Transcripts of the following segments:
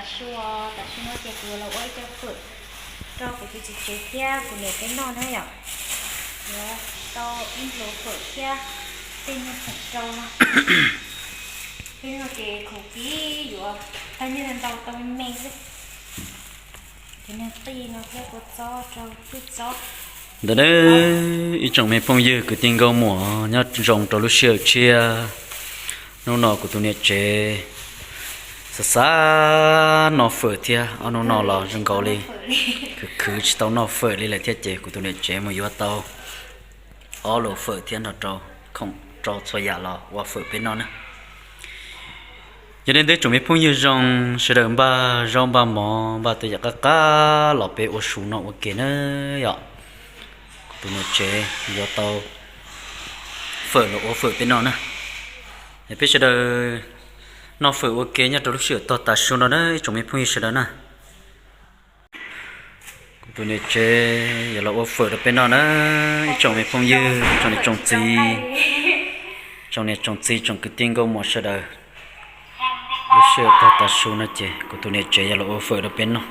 Sua, tam sim no ces kuv yuav los ua ib co fawm rau kuv tus txiv tsev thiab kuv niam peb noj na yom. Yuav tau ib nthua fawm thiab tej nyuag khoom rau no. Tej no ces khoom kib yuav tag nyuag ntau tau me me xwb. Ces nag qij no thiab kua txob rau twj txob. Ntawm na, ib tsoom me phooj ywg kwv tij nkauj muam nyob zoo rau lub sij hawm tshiab. Hnub no kuv tus niam tsev xav xav noj fawm thiab, ob hnub no los zoo nkaus li khwv khwv tsis tau noj fawm li lawm thiab ces kuv tus niam tsev mus yuav tau ob lus fawm thiab nrog rau khoom rau txhua yam los ua fawm peb noj na. Yog li ntawd tsoom me phooj ywg zoo sawv daws npaj zaub npaj mov npaj tej yam qab qab los peb ua su noj ua ke na yom. Kuv tus niam tsev yuav tau fawm los ua fawm peb noj na. Es peb sawv daws noj fawm ua ke nyob rau lub sij hawm tog tav su no na ib tsoom me phooj ywg sawv daws na. Kuv tus niam tsev yuav los ua fawm rau peb noj na ib tsoom me phooj ywg, tsoom niam tsoom txiv, tsoom niam tsoom txiv tsoom kwv tij nkauj muam sawv daws. Lub sij hawm tog tav su no ces kuv tus niam tsev yuav los ua fawm rau peb noj.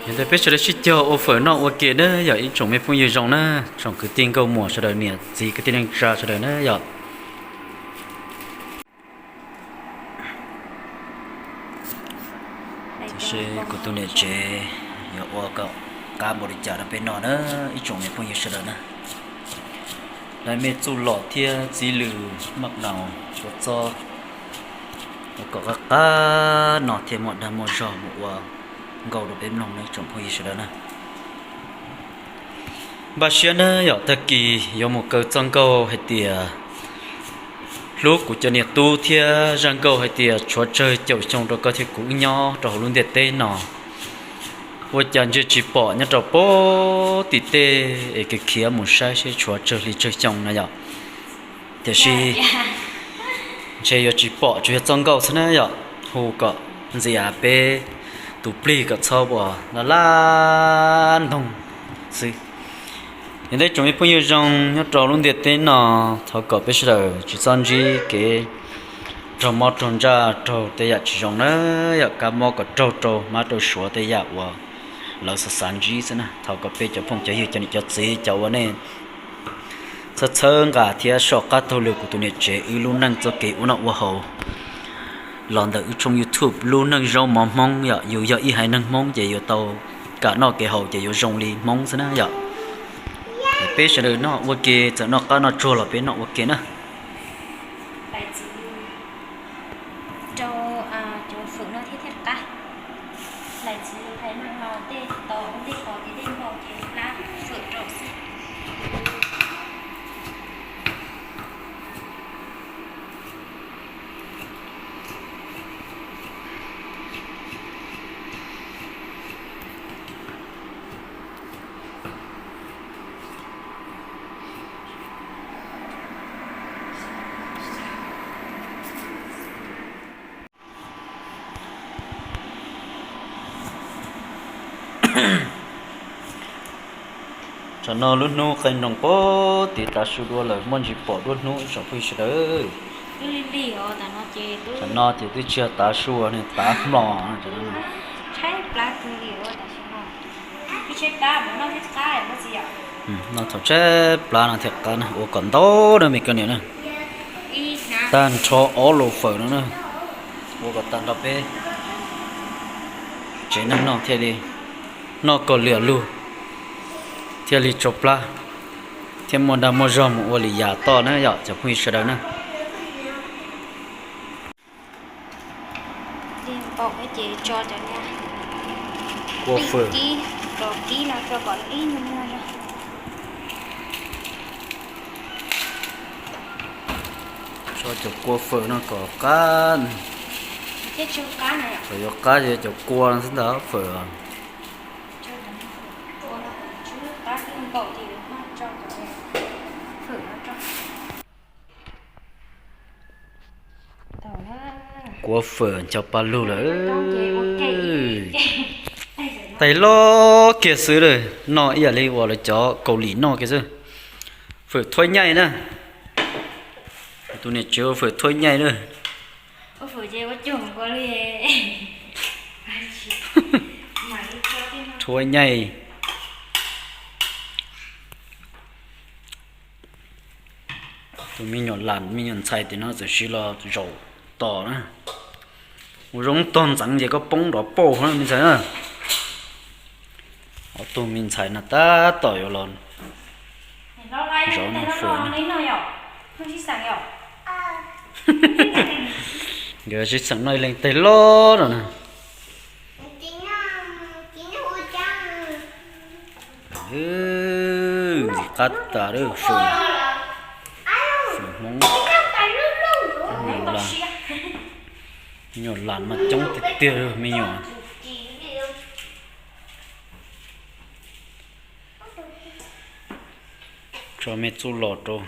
Yog ntawd peb sawv daws sib cog ua fawm noj ua ke na yom ib tsoom me phooj ywg zoo na, tsoom kwv tij nkauj muam sawv daws niam txiv kwv tij neej tsa sawv daws na yom. Tiam sis kuv tus niam tsev yuav ua kom qab npaum li cas rau peb noj na ib tsoom me phooj ywg sawv daws na. Dab me txuj lom thiab txiv lws maj naus kua txob ua kom qab qab no thiaj muaj dag muaj zog mus ua nkauj rau peb mloog na ib tsoom phooj ywg sawv daws na. Npaj siab na yom tag kis yuav mus kaw txoj nkauj hais tias hlub kuv cov niam tub thiab zaj nkauj hais tias tshuav tsawg caum xyoo rau koj thiab kuv wb nyob rau hauv lub ntiaj teb no. Ua cas ntsia tsis pom nyob rau pem tim tej es kev khiav mus saib seb tshuav tsawg hli tsawg xyoo no yom. Tiam sis ntshe yuav tsis pom tsuas yog txoj nkauj xwb na yom, hu kom ntxias peb tus plig kom txhob ua laj laj ntoog xwb. Yog ntawd tsoom me phooj ywg zoo nyob rau lub ntiaj teb no, thov kom peb sawv daws tsis txhob ntsib kev raug mob raug ntsaj raug tej yam tsis zoo na yom, kab mob kom raug rau hmab rau suav tej yam uas lawv xav xav ntsib xwb na. Thov kom peb cov phooj cov ywg cov niam cov txiv cov uas nej txhawb txhawb nqa thiab soj qab taug lw kuv tus niam tsev wb lub neej txoj kev ua noj ua haus los ntawm wb tshooj YouTube Lub Neej Zaub Mov Hmoob yom. Yus yog ib haiv neeg Hmoob ces yuav tau kam noj kev haus ces yuav zoo li Hmoob xwb na yom. Peb sawv daws noj ua ke, txawm noj qab noj tsuag los peb noj ua ke na. Rau cov fawm no thiab thiaj qab. Lais txiv hais no tej tau ntej qos ces tej npau ces hlab fawm rau xwb. Tsam no lub hnub qaij nroos puag tim tav su dua lawm, muaj ntsis pom duab hnub ib tsoom phooj ywg sawv daws. Tsam no ces twb tsis yog tav su, nws tav hmo. Noj thaum tshaib plab no thiaj qab na, ua kom ntau na me koj niam na. Tag nrho ob lus fawm no na, ua kom tag nrho peb tsev neeg noj thiaj li noj kom lwm lug, thiaj li tsau plab, thiaj muaj dag muaj zog mus ua li yam toj na yom cov phooj ywg sawv daws na. Kua fawm, tso cov kua fawm no kom qab, kom yuav qab cov kua no xwb ntag fawm. Kua fawm ncho pa lug lawm. Tais loj kiag xwb lawm, noj ib yam li uas lawv cov Kaus Lim noj kiag xwb. Fawm thuab nyaij na. Tus niam tsev ua fawm thuab nyaij na. Ua fawm ces ua cuag nkaus li. Rhuav nyaij. Tus me nyuam lam me nyuam ntxhais tim no txawm siv los zaum tos na. Ua zoo tog ntxeev ces koj poob nrov pauj na me ntxhais na. Ob tug me ntxhais no tab tom yuav los zov noj fawm na. Nkawd sib xeem noj ib leeg teg loj no na. Ntxim qab tas lawm fawm, fawm Hmoob. Me nyuam lam, me nyuam lam mas coob tiag tiag li me nyuam. Tso me txuj lom rau.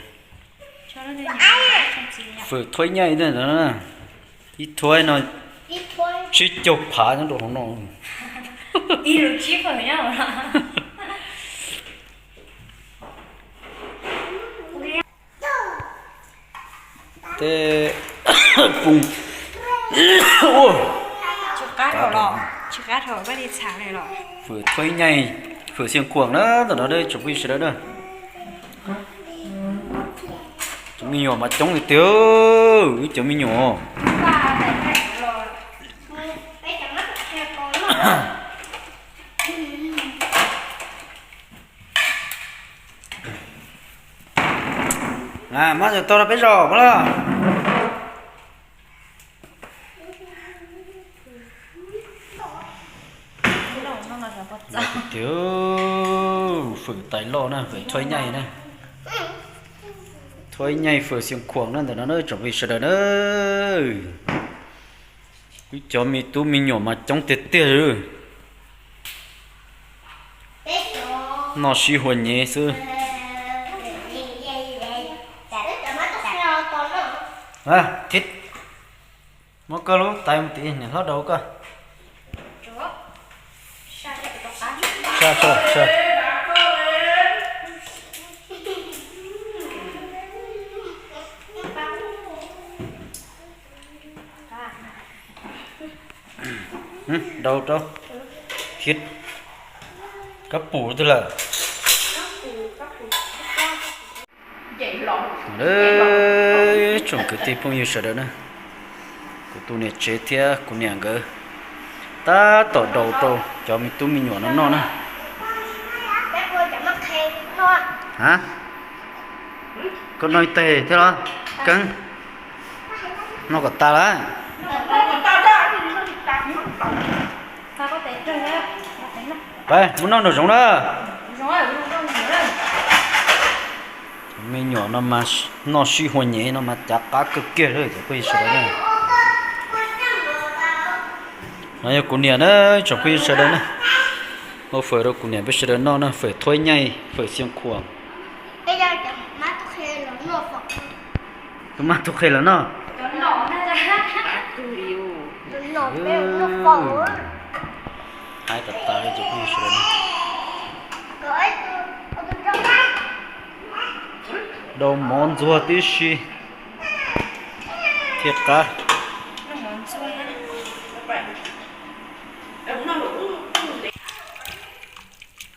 Fawm thuaib nyaij ntag, ib thuaib no tsib caug phav nyob rau hauv no. Tej phooj, fawm thuaib nyaij, fawm Xiav Khuam na, ntawm no tsoom phooj ywg sawv daws na. Cov me nyuam mas coob tiag tiag, wb cov me nyuam. Mab tau rau peb zaum mab laj. Tiag, fawm tais loj na, fawm thuaib nyaij na. Thuaib nyaij fawm Xiav Khuam na, ntawm no na tsoom phooj ywg sawv daws na. Wb cov me tub me nyuam mas coob tiag tiag li. Noj sib hua nyev xwb. Muab koj lub tais mus tim niam hlob daus koj. Daus rau thiab. Kab pum twg lawm? Tsoom kwv tij phooj ywg sawv daws na, kuv tus niam tsev thiab kuv niam nkawd tab tom daus rau cov me tub me nyuam no noj na. A, koj noj ib teg thiab los? Keeb, noj kom tas lawm. Pab muab noj nraum zoov na. Me nyuam no mas noj sib hua nyev no mas cav qab kawg kiag li cov phooj ywg sawv daws na. No yog kuv niam na, tsoom phooj ywg sawv daws na. Ua fawm rau kuv niam peb sawv daws noj na, fawm thuaib nyaij, fawm Xiav Khuam. Tus mab tub qhe los noj. Haib tas tas li cov phooj ywg sawv daws na. Daus mov ntxuag tib si thiaj qab.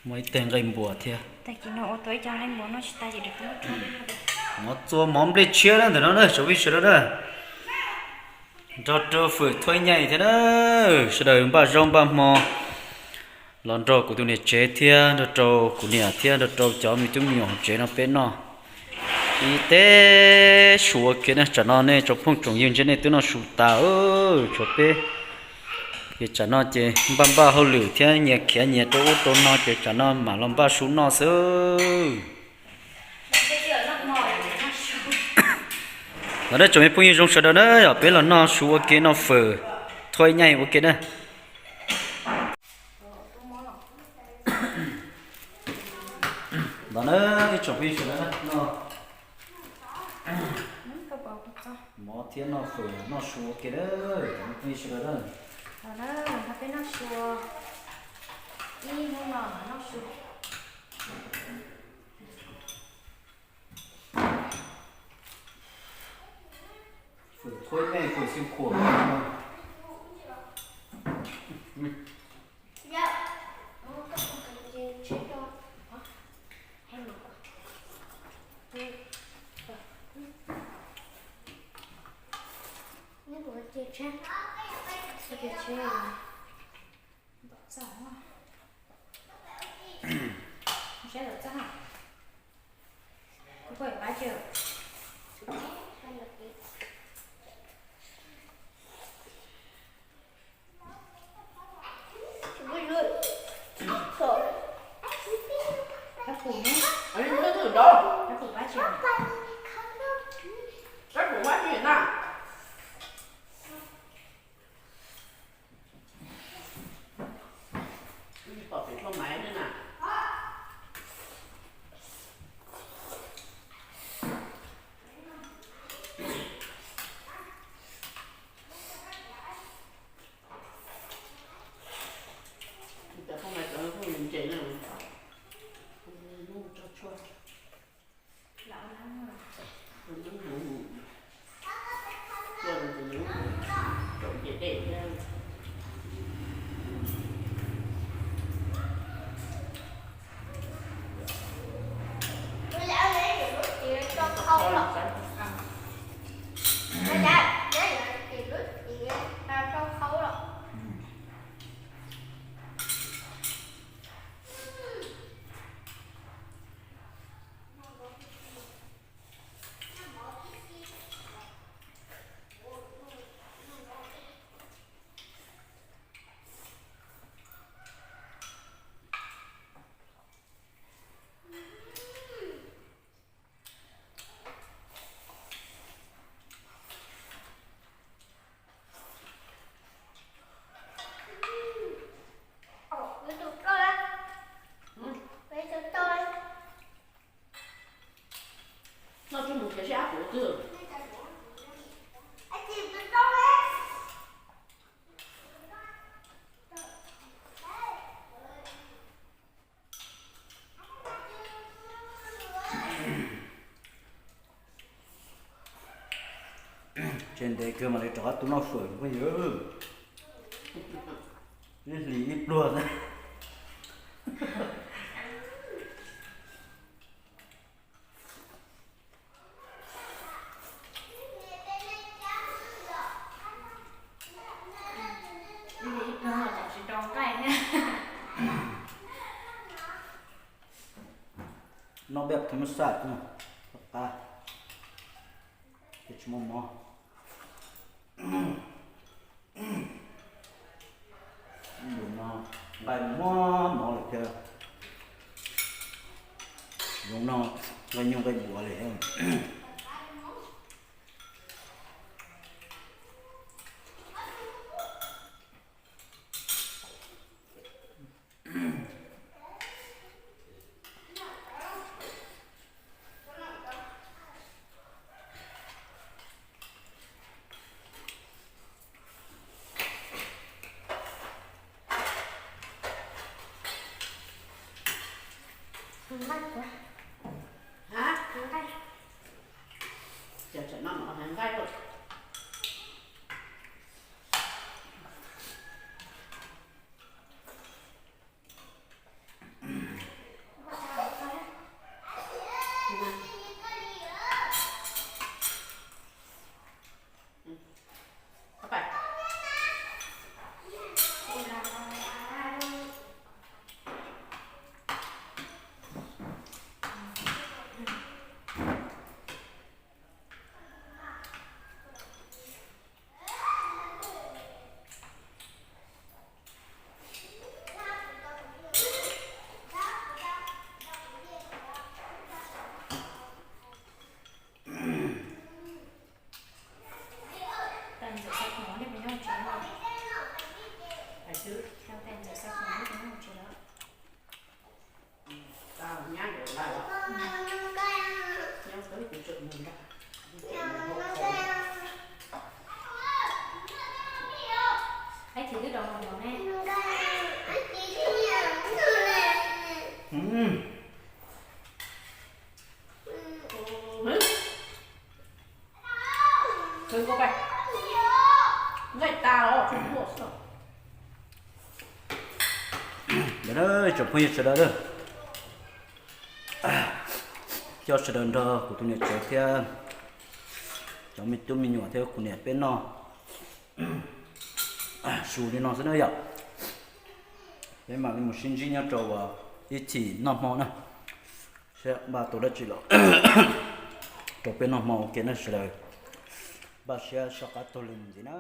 Muaj ib teg nqaij npua thiab. Mov txua mov nplej tshiab na ntawm no na tsoom phooj ywg sawv daws na. Nrog rau fawm thuaib nyaij thiab na. Sawv daws npaj zaub npaj hmo los nrog kuv tus niam tsev thiab nrog rau kuv niam thiab nrog rau cov me tub me nyuam hauv tsev no peb noj. Ib teg su ua ke na, tsam no nej tsoom phooj tsoom ywg ntshe nej twb noj su tas, tshuav peb. Ces tsam no ces npaj npaj hauj lwm thiab nyias khiav nyias rau ub rau no ces tsam no mam los npaj su noj xwb. Los nej tsoom me phooj ywg zoo sawv daws na, yog peb los noj su ua ke, noj fawm thuaib nyaij ua ke na. Los na, ib tsoom phooj ywg sawv daws no, mov thiab noj fawm noj su ua ke na, tsoom phooj ywg sawv daws na. Peb noj su, ib hnub no noj su. Fawm Khua ib me kuam xi khuam. Saib lawm txaj, kuv pab pab cia. Pab pum ne, pab pum pab cia. Pab pum pab cia na. Pom pem hlua maiv na. Cov hlua maiv cov ntses na, hnub tso tshuaj. Tus nyob mus, tus nyob mus, tsaus nce dej thiab. Noj tshuaj mus khiav seb ab puv twg. Tsev ntev kawg mam li rov qab tuaj noj fawm phooj ywg. Ib hlis ib pluag xwb. Ib hlis ib pluag tsis rau nqaij thiab. Noj peb thaj mab xaj, qab, ces tsis muaj mob. Yus no nqaij muaj mob lawm thiab. Yus no nqaij nyuj nqaij buav li thiab. Nqaij kuv, nqaij, ces tsam no no hais nqaij lawm. Tais ntxawm xav khoom nej puas nyob tsev no? Tais ntxawm xav khoom nej puas nyob tsev lawm? Ib txhis twb rau hauv no ne. Khwv koj pais. Tsoom phooj ywg sawv daws, coj sawv daws nrog kuv tus niam tsev thiab cov me tub me nyuam thiab kuv niam peb noj su li no xwb na yom. Peb mam li mus sib ntsib nyob rau ib chim noj hmo na, saib npaj tau dab tsi los rau peb noj hmo ua ke na sawv daws. Npaj siab soj qab taug li mus ntxiv na.